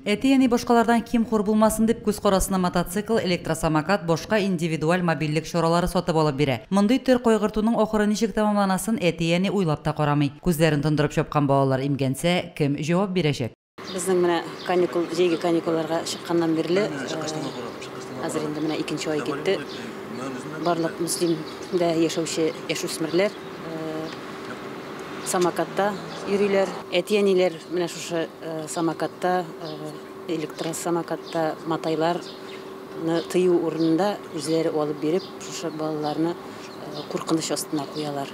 Әти-әни башкалардан ким-хур булмасын дип күз карасына мотоцикл, электросамокат, башка индивидуаль мобильлек чаралары сатып алып бирә. Мондый төр кайгыртуның ахыры ничек тәмамланасын әти-әни уйлап та карамый. Күзләрен тондырып чапкан балалар имгәнсә, кем җавап бирәчәк? Безнең менә каникул, җәйге каникулларга чыкканнан бирле, хәзер инде менә икенче ай китте, барлык Мөслимдә яшәүче яшүсмерләр самокатта йөриләр. Әти-әниләр менә шушы самокатта, электросамокатта матайларны тыю урынында үзләре алып биреп, шушы балаларны куркыныч астына куялар.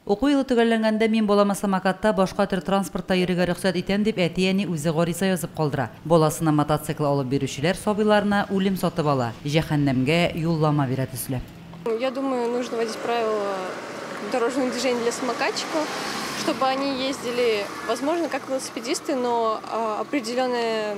Уку елы төгәлләнгәндә мин балама самокатта, башка төр транспортта йөрергә рөхсәт итәм дип әти-әни үзе гариза язып калдыра. Баласына мотоцикл алып бирүчеләр сабыйларына үлем сатып ала, җәһәннәмгә юллама бирә төсле. Я думаю, нужно вводить правила дорожного движения для самокатчиков, чтобы они ездили, возможно, как велосипедисты, но определенное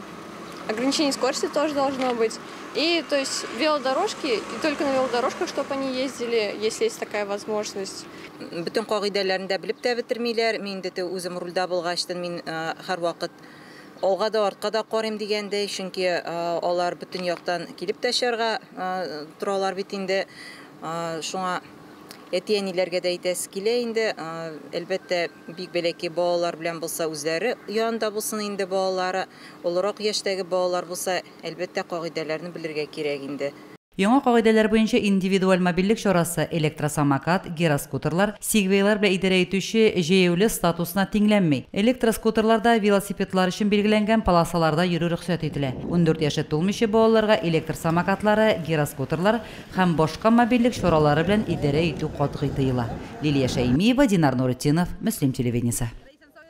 ограничение скорости тоже должно быть. И то есть велодорожки, и только на велодорожках, чтобы они ездили, если есть такая возможность. Бөтен кагыйдәләрен дә белеп тә бетермиләр. Мин инде үзем рульдә булгачтын, мин һәрвакыт алга да, артка да карыйм дигәндәй, чөнки алар бөтен яктан килеп тә чыгарга торалар бит инде. Шуңа әти-әниләргә дә әйтәсе килә инде. Әлбәттә, бик бәләкәй балалар белән булса, үзләре янында булсын инде балалары. Олырак яшьтәге балалар булса, әлбәттә, кагыйдәләрне белергә кирәк инде. Яңа кагыйдәләр буенча индивидуаль мобильлек чарасы электро-самокат, гироскутерлар, сигвейлар белән идарә итүче җәяүле статусына тиңләнми. Электроскутерларда велосипедлар өчен билгеләнгән полосаларда йөрү рөхсәт ителә. 14 яше тулмыйча балаларга электр самокатлары, гироскутерлар һәм башка мобильлек чаралары белән идарә итү катгый тыела. Лилия Шәймиева, Динар Нуретдинов, Мөслим телевидениесе.